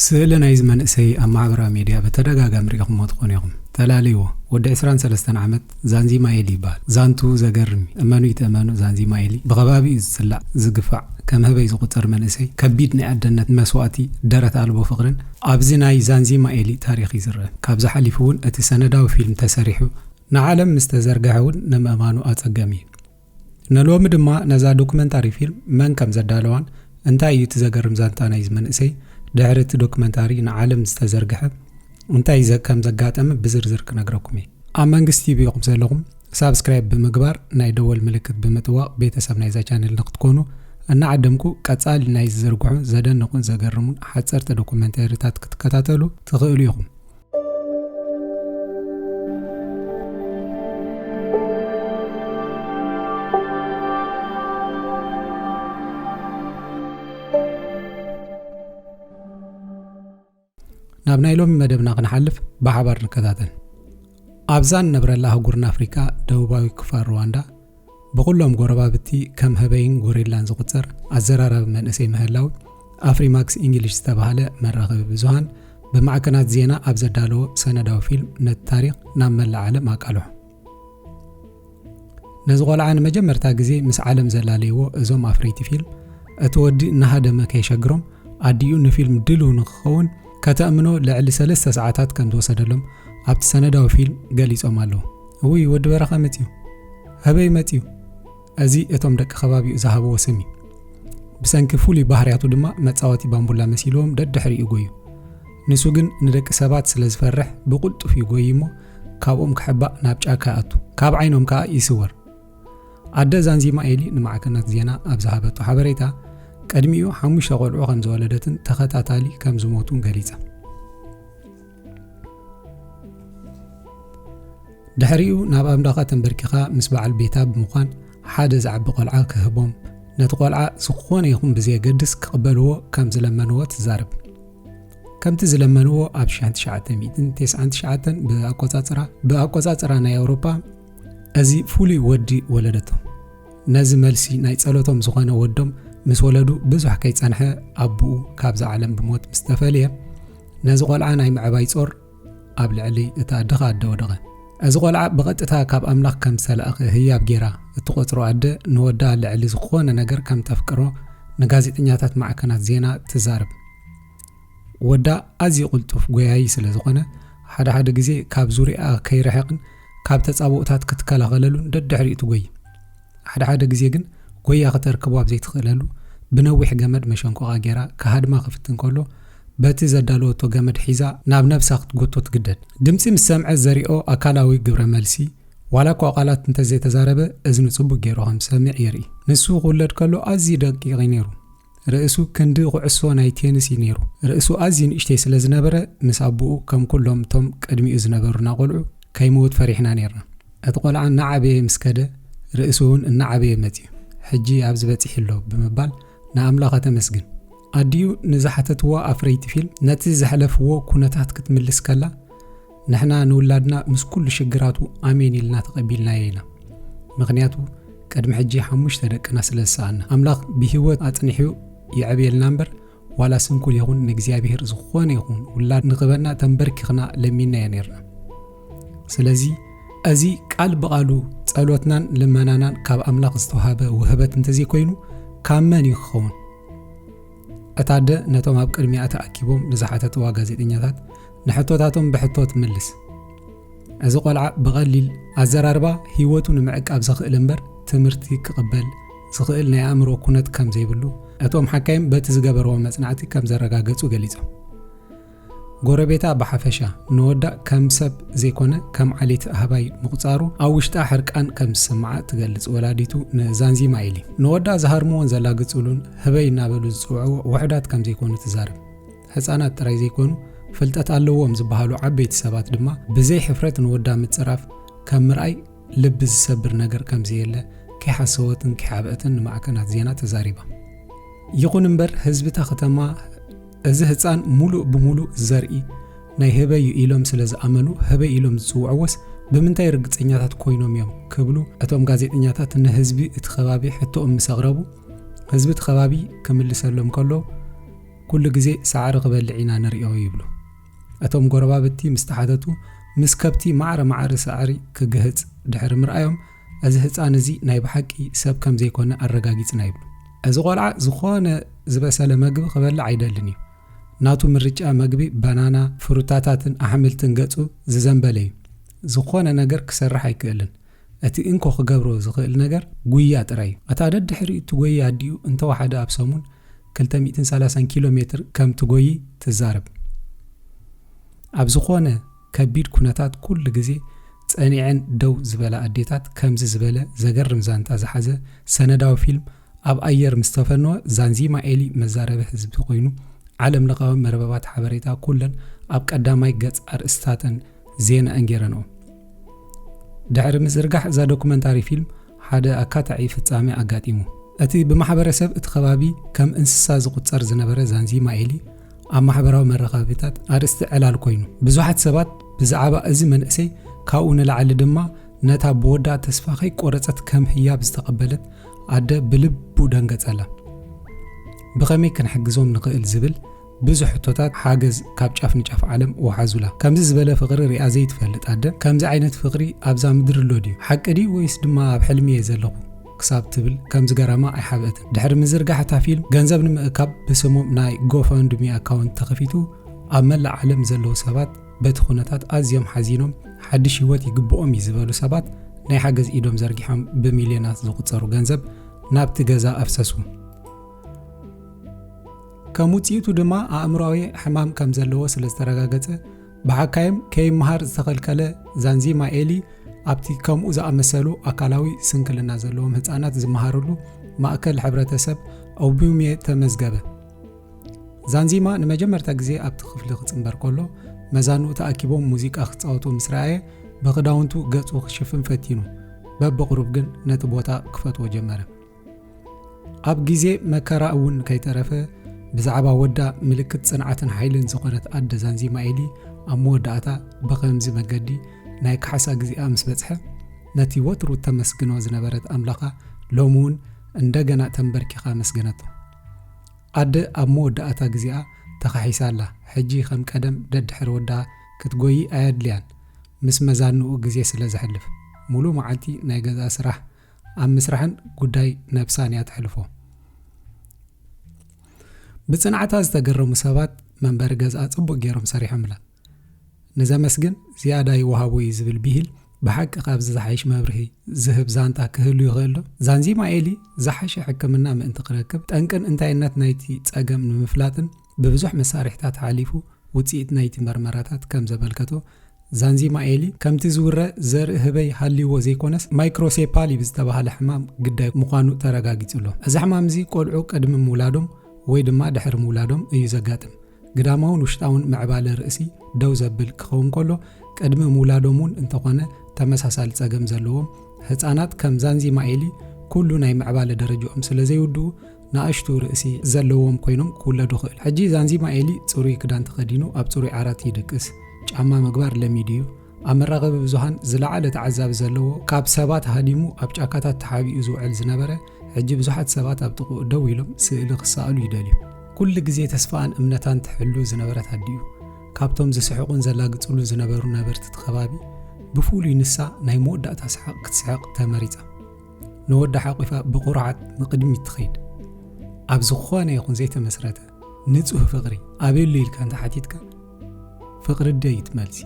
ስእሊ ናይዚ መንእሰይ ኣብ ማሕበራዊ ሚድያ ብተደጋጋሚ ርኢኹምዎ ትኾኑ ኢኹም። ተላልይዎ። ወዲ ዕስራን ሰለስተን ዓመት ዛንዚማኤሊ ይበሃል። ዛንቱ ዘገርም እዩ። እመኑ ይትእመኑ፣ ዛንዚማኤሊ ብኸባቢኡ ዝጽላእ፣ ዝግፋዕ፣ ከም ህበይ ዝቑጸር መንእሰይ፣ ከቢድ ናይ ኣደነት መስዋእቲ፣ ደረት ኣልቦ ፍቕርን ኣብዚ ናይ ዛንዚማኤሊ ታሪኽ እዩ ዝረአ። ካብዚ ሓሊፉ እውን እቲ ሰነዳዊ ፊልም ተሰሪሑ ንዓለም ምስ ተዘርግሐ እውን ንምእማኑ ኣጸጋሚ እዩ። ንሎሚ ድማ ነዛ ዶኩመንታሪ ፊልም መን ከም ዘዳለዋን እንታይ እዩ እቲ ዘገርም ዛንታ ናይዚ መንእሰይ ድሕሪ እቲ ዶኩመንታሪ ንዓለም ዝተዘርግሐ እንታይ ዘ-፣ ከም ዘጋጠመ ብዝርዝር ክነግረኩም እየ። ኣብ መንግስቲ ቲቪ ኢኹም ዘለኹም ሳብስክራይብ ብምግባር ናይ ደወል ምልክት ብምጥዋቕ ቤተሰብ ናይዛ ቻነል ንክትኮኑ እናዓደምኩ ቀጻሊ ናይ ዝዝርግሑ ዘደንቑን ዘገርሙን ሓጸርቲ ዶኩመንተሪታት ክትከታተሉ ትኽእሉ ኢኹም። ናብ ናይ ሎሚ መደብና ክንሓልፍ ብሓባር ንከታተል። ኣብዛ ንነብረላ ኣህጉርና ኣፍሪቃ ደቡባዊ ክፋል ሩዋንዳ ብኹሎም ጎረባብቲ ከም ህበይን ጎሪላን ዝቑጸር ኣዘራራቢ መንእሰይ ምህላው ኣፍሪማክስ ኢንግሊሽ ዝተባህለ መራኸቢ ብዙሃን ብማዕከናት ዜና ኣብ ዘዳለዎ ሰነዳዊ ፊልም ነቲ ታሪኽ ናብ መላእ ዓለም ኣቃልሖ። ነዚ ቆልዓ ንመጀመርታ ግዜ ምስ ዓለም ዘላለይዎ እዞም ኣፍረይቲ ፊልም፣ እቲ ወዲ እናሃደመ ከይሸግሮም ኣዲኡ ንፊልም ድልው ንክኸውን ከተእምኖ ልዕሊ ሰለስተ ሰዓታት ከም ዝወሰደሎም ኣብቲ ሰነዳዊ ፊልም ገሊጾም ኣለዉ። እውይ፣ ወዲ በረኻ መጺኡ፣ ህበይ መጺኡ። እዚ እቶም ደቂ ከባቢኡ ዝሃብዎ ስም እዩ። ብሰንኪ ፍሉይ ባህርያቱ ድማ መጻወቲ ባምቡላ መሲልዎም ደድሕሪኡ ጎዩ። ንሱ ግን ንደቂ ሰባት ስለ ዝፈርሕ ብቕልጡፍ እዩ ጎዩ እሞ ካብኦም ክሕባእ ናብ ጫካ ይኣቱ። ካብ ዓይኖም ከኣ ይስወር። ኣደ ዛንዚማኤሊ ንማዕከናት ዜና ኣብ ዝሃበቶ ሓበሬታ፣ ቅድሚኡ ሓሙሽተ ቆልዑ ከም ዝወለደትን ተኸታታሊ ከም ዝሞቱን ገሊጻ። ድሕሪኡ ናብ ኣምላኻ ተንበርኪኻ ምስ በዓል ቤታ ብምዃን ሓደ ዝዓቢ ቆልዓ ክህቦም፣ ነቲ ቆልዓ ዝኾነ ይኹን ብዘየገድስ ክቕበልዎ ከም ዝለመንዎ ትዛረብ። ከምቲ ዝለመንዎ ኣብ ሺሕ ትሽዓተ ሚእትን ተስዓን ትሽዓተን ብኣቆጻጽራ፣ ብኣቆጻጽራ ናይ ኣውሮፓ፣ እዚ ፍሉይ ወዲ ወለደቶም። ነዚ መልሲ ናይ ጸሎቶም ዝኾነ ወዶም ምስ ወለዱ ብዙሕ ከይጸንሐ ኣቦኡ ካብዛ ዓለም ብሞት ምስ ተፈልየ፣ ነዚ ቆልዓ ናይ ምዕባይ ጾር ኣብ ልዕሊ እታ ኣደ ከኣ ኣደ ወደቐ። እዚ ቆልዓ ብቐጥታ ካብ ኣምላኽ ከም ዝተላእኸ ህያብ ጌራ እትቖጽሮ ኣደ ንወዳ ልዕሊ ዝኾነ ነገር ከም ተፍቅሮ ንጋዜጠኛታት ማዕከናት ዜና ትዛረብ። ወዳ ኣዝዩ ቅልጡፍ ጎያዪ ስለ ዝኾነ፣ ሓደ ሓደ ግዜ ካብ ዙርያኣ ከይርሕቕን ካብ ተጻብኦታት ክትከላኸለሉን ደድሕሪኡ ትጎዪ። ሓደ ሓደ ግዜ ግን ጎያ ከተርክቦ ኣብ ዘይትኽእለሉ፣ ብነዊሕ ገመድ መሸንቆቓ ጌራ ክሃድማ ክፍትን ከሎ፣ በቲ ዘዳለወቶ ገመድ ሒዛ ናብ ነብሳ ክትጎቶ ትግደድ። ድምጺ ምስ ሰምዐ ዘሪኦ ኣካላዊ ግብረ መልሲ፣ ዋላ እኳ ቃላት እንተዘይተዛረበ፣ እዝኑ ጽቡቕ ገይሩ ከም ዝሰምዕ የርኢ። ንሱ ክውለድ ከሎ ኣዝዩ ደቂቕ እዩ ነይሩ። ርእሱ ክንዲ ኩዕሶ ናይ ቴንስ እዩ ነይሩ። ርእሱ ኣዝዩ ንእሽተይ ስለ ዝነበረ፣ ምስ ኣቦኡ ከም ኩሎም እቶም ቅድሚኡ ዝነበሩና ቆልዑ ከይመውት ፈሪሕና ነይርና። እቲ ቆልዓ እናዓበየ ምስ ከደ፣ ርእሱ እውን እናዓበየ መጺኡ። ሕጂ ኣብዚ በጺሑ ኣሎ ብምባል ንኣምላኽ ኣተመስግን። ኣዲኡ ንዝሓተትዎ ኣፍረይቲ ፊልም ነቲ ዘሕለፍዎ ኩነታት ክትምልስ ከላ፣ ንሕና ንውላድና ምስ ኩሉ ሽግራቱ ኣሜን ኢልና ተቐቢልናዮ ኢና። ምኽንያቱ ቅድሚ ሕጂ ሓሙሽተ ደቅና ስለ ዝሰኣና። ኣምላኽ ብህይወት ኣጽኒሑ የዕብየልና እምበር፣ ዋላ ስንኩል ይኹን ንእግዚኣብሔር ዝኾነ ይኹን ውላድ ንኽበና ተንበርኪኽና ለሚንናዮ ነይርና። ስለዚ እዚ ቃል ብቓሉ ጸሎትናን ልመናናን ካብ ኣምላኽ ዝተዋህበ ውህበት እንተዘይኮይኑ ካብ መን እዩ ክኸውን? እታ ኣደ ነቶም ኣብ ቅድሚኣ ተኣኪቦም ንዝሓተትዋ ጋዜጠኛታት ንሕቶታቶም ብሕቶ ትምልስ። እዚ ቆልዓ ብቐሊል ኣዘራርባ ህይወቱ ንምዕቃብ ዘኽእል እምበር ትምህርቲ ክቕበል ዝኽእል ናይ ኣእምሮ ኩነት ከም ዘይብሉ እቶም ሓካይም በቲ ዝገበርዎ መጽናዕቲ ከም ዘረጋገጹ ገሊጾም። ጎረቤታ ብሓፈሻ ንወዳ ከም ሰብ ዘይኮነ ከም ዓሌት ኣህባይ ምቑጻሩ ኣብ ውሽጣ ሕርቃን ከም ዝስምዓ ትገልጽ ወላዲቱ ንዛንዚማኤሊ። ንወዳ ዝሃርምዎን ዘላግጽሉን ህበይ እናበሉ ዝጽውዕዎ ውሑዳት ከም ዘይኮኑ ትዛረብ። ህጻናት ጥራይ ዘይኮኑ ፍልጠት ኣለዎም ዝበሃሉ ዓበይቲ ሰባት ድማ ብዘይ ሕፍረት ንወዳ ምጽራፍ ከም ምርኣይ ልቢ ዝሰብር ነገር ከም ዘየለ ከይሓሰወትን ከይሓብአትን ንማዕከናት ዜና ተዛሪባ። ይኹን እምበር ህዝቢ እታ ከተማ እዚ ህጻን ሙሉእ ብሙሉእ ዘርኢ ናይ ህበይ እዩ ኢሎም ስለ ዝኣመኑ ህበይ ኢሎም ዝጽውዕዎስ ብምንታይ ርግጸኛታት ኮይኖም እዮም ክብሉ እቶም ጋዜጠኛታት ንህዝቢ እቲ ከባቢ ሕቶኦም ምስ ኣቕረቡ ህዝቢ እቲ ከባቢ ክምልሰሎም ከሎ ኩሉ ግዜ ሳዕሪ ክበልዕ ኢና ንሪኦ ይብሉ። እቶም ጎረባብቲ ምስ ተሓተቱ፣ ምስ ከብቲ ማዕረ ማዕረ ሳዕሪ ክግህጽ ድሕሪ ምርኣዮም፣ እዚ ህጻን እዚ ናይ ብሓቂ ሰብ ከም ዘይኮነ ኣረጋጊጽና ይብሉ። እዚ ቆልዓ ዝኾነ ዝበሰለ መግቢ ክበልዕ ኣይደልን እዩ። ናቱ ምርጫ መግቢ ባናና፣ ፍሩታታትን ኣሕምልትን ገጹ ዝዘንበለ እዩ። ዝኾነ ነገር ክሰርሕ ኣይክእልን። እቲ እንኮ ክገብሮ ዝኽእል ነገር ጉያ ጥራይ እዩ። እታ ደድሕሪኡ እትጎይ ኣዲኡ እንተወሓደ ኣብ ሰሙን ክልተ ሚእትን ሰላሳን ኪሎ ሜትር ከም ትጎይ ትዛረብ። ኣብ ዝኾነ ከቢድ ኩነታት ኩሉ ግዜ ጸኒዐን ደው ዝበላ ኣዴታት ከምዚ ዝበለ ዘገርም ዛንታ ዝሓዘ ሰነዳዊ ፊልም ኣብ ኣየር ምስ ተፈነወ፣ ዛንዚማ ኤሊ መዛረቢ ህዝቢ ኮይኑ፣ ዓለም ለኻዊ መርበባት ሓበሬታ ኩለን ኣብ ቀዳማይ ገጽ ኣርእስታተን ዜናኣን ገይረንኦ። ድሕሪ ምዝርጋሕ እዛ ዶኩመንታሪ ፊልም ሓደ ኣካታዒ ፍጻሜ ኣጋጢሙ። እቲ ብማሕበረሰብ እቲ ከባቢ ከም እንስሳ ዝቑጸር ዝነበረ ዛንዚማ ኤሊ ኣብ ማሕበራዊ መራኸቢታት ኣርእስቲ ዕላል ኮይኑ፣ ብዙሓት ሰባት ብዛዕባ እዚ መንእሰይ፣ ካብኡ ንላዕሊ ድማ ነታ ብወዳ ተስፋ ከይቆረጸት ከም ህያብ ዝተቐበለት ኣደ ብልቡ ደንገጸላ። ብኸመይ ክንሕግዞም ንኽእል ዝብል ብዙሕ ሕቶታት ሓገዝ ካብ ጫፍ ንጫፍ ዓለም ወሓዙላ። ከምዚ ዝበለ ፍቕሪ ሪኣ ዘይትፈልጥ ኣደ፣ ከምዚ ዓይነት ፍቕሪ ኣብዛ ምድሪ ኣሎ ድዩ? ሓቂ ድዩ ወይስ ድማ ኣብ ሕልሚ እየ ዘለኹ? ክሳብ ትብል ከም ዝገረማ ኣይሓብአትን። ድሕሪ ምዝርጋሕ እታ ፊልም፣ ገንዘብ ንምእካብ ብስሞም ናይ ጎፈንድሚ ኣካውንት ተኸፊቱ፣ ኣብ መላእ ዓለም ዘለዉ ሰባት በቲ ኩነታት ኣዝዮም ሓዚኖም፣ ሓድሽ ህይወት ይግብኦም እዩ ዝበሉ ሰባት ናይ ሓገዝ ኢዶም ዘርጊሖም ብሚልዮናት ዝቑጸሩ ገንዘብ ናብቲ ገዛ ኣፍሰሱ። ከም ውጽኢቱ ድማ ኣእምሮኣዊ ሕማም ከም ዘለዎ ስለ ዝተረጋገጸ፣ ብሓካይም ከይመሃር ዝተኸልከለ ዛንዚማ ኤሊ ኣብቲ ከምኡ ዝኣመሰሉ ኣካላዊ ስንክልና ዘለዎም ህጻናት ዝመሃርሉ ማእከል ሕብረተሰብ ኦቡሜ ተመዝገበ። ዛንዚማ ንመጀመርታ ግዜ ኣብቲ ክፍሊ ክጽንበር ከሎ፣ መዛንኡ ተኣኪቦም ሙዚቃ ክጻወቱ ምስ ረኣየ፣ ብኽዳውንቱ ገጹ ክሽፍን ፈቲኑ። በብቕሩብ ግን ነቲ ቦታ ክፈትዎ ጀመረ። ኣብ ግዜ መከራ እውን ከይተረፈ፣ ብዛዕባ ወዳ ምልክት ጽንዓትን ሓይልን ዝኾነት ኣደ ዛንዚማ ኤሊ ኣብ መወዳእታ ብኸምዚ መገዲ ናይ ካሕሳ ግዜኣ ምስ በጽሐ፣ ነቲ ወትሩ ተመስግኖ ዝነበረት ኣምላኻ ሎሚ እውን እንደገና ተንበርኪኻ ኣመስገነቶ። ኣደ ኣብ መወዳእታ ግዜኣ ተኻሒሳ ኣላ። ሕጂ ከም ቀደም ደድሕሪ ወዳ ክትጎዪ ኣየድልያን። ምስ መዛንኡ ግዜ ስለ ዘሕልፍ፣ ሙሉእ መዓልቲ ናይ ገዛ ስራሕ ኣብ ምስራሕን ጉዳይ ነብሳን እያ ተሕልፎ። ብጽንዓታ ዝተገረሙ ሰባት መንበሪ ገዝኣ ጽቡቕ ገይሮም ሰሪሖምላ። ንዘመስግን ዝያዳ ይወሃቦ እዩ ዝብል ብሂል ብሓቂ ካብዚ ዝሓይሽ መብርሂ ዝህብ ዛንታ ክህሉ ይኽእል ዶ? ዛንዚማ ኤሊ ዝሓሸ ሕክምና ምእንቲ ክረክብ፣ ጠንቅን እንታይነት ናይቲ ጸገም ንምፍላጥን ብብዙሕ መሳርሒታት ሓሊፉ ውጽኢት ናይቲ መርመራታት ከም ዘመልከቶ፣ ዛንዚማ ኤሊ ከምቲ ዝውረ ዘርኢ ህበይ ሃልይዎ ዘይኮነስ፣ ማይክሮሴፓሊ ብዝተባህለ ሕማም ግዳይ ምዃኑ ተረጋጊጹ ኣሎ። እዚ ሕማም እዚ ቆልዑ ቅድሚ ምውላዶም ወይ ድማ ድሕሪ ምውላዶም እዩ ዘጋጥም። ግዳማውን ውሽጣውን ምዕባለ ርእሲ ደው ዘብል ክኸውን ከሎ፣ ቅድሚ ምውላዶም እውን እንተኾነ ተመሳሳሊ ጸገም ዘለዎም ህጻናት ከም ዛንዚማ ኤሊ ኩሉ ናይ ምዕባለ ደረጃኦም ስለ ዘይውድኡ፣ ንኣሽቱ ርእሲ ዘለዎም ኮይኖም ክውለዱ ይኽእል። ሕጂ ዛንዚማ ኤሊ ጽሩይ ክዳን ተኸዲኑ ኣብ ጽሩይ ዓራት ይድቅስ። ጫማ ምግባር ለሚዱ እዩ። ኣብ መራኸቢ ብዙሃን ዝለዓለ ተዓዛቢ ዘለዎ፣ ካብ ሰባት ሃዲሙ ኣብ ጫካታት ተሓቢኡ ዝውዕል ዝነበረ፣ ሕጂ ብዙሓት ሰባት ኣብ ጥቕኡ ደው ኢሎም ስእሊ ክሰኣሉ ይደልዩ። ኩሉ ግዜ ተስፋኣን እምነታን ትሕሉ ዝነበረት ኣዲኡ፣ ካብቶም ዝስሕቑን ዘላግጽሉ ዝነበሩ ነበርቲ እቲ ከባቢ፣ ብፍሉይ ንሳ ናይ መወዳእታ ሰሓቕ ክትስሕቕ ተመሪጻ። ንወዳ ሓቂፋ ብቑርዓት ንቕድሚት ትኸይድ። ኣብ ዝኾነ ይኹን ዘይተመስረተ ንጹህ ፍቕሪ ኣበየሉ ኢልካ እንተሓቲትካ፣ ፍቕሪ ኣደ እዩ እቲ መልሲ።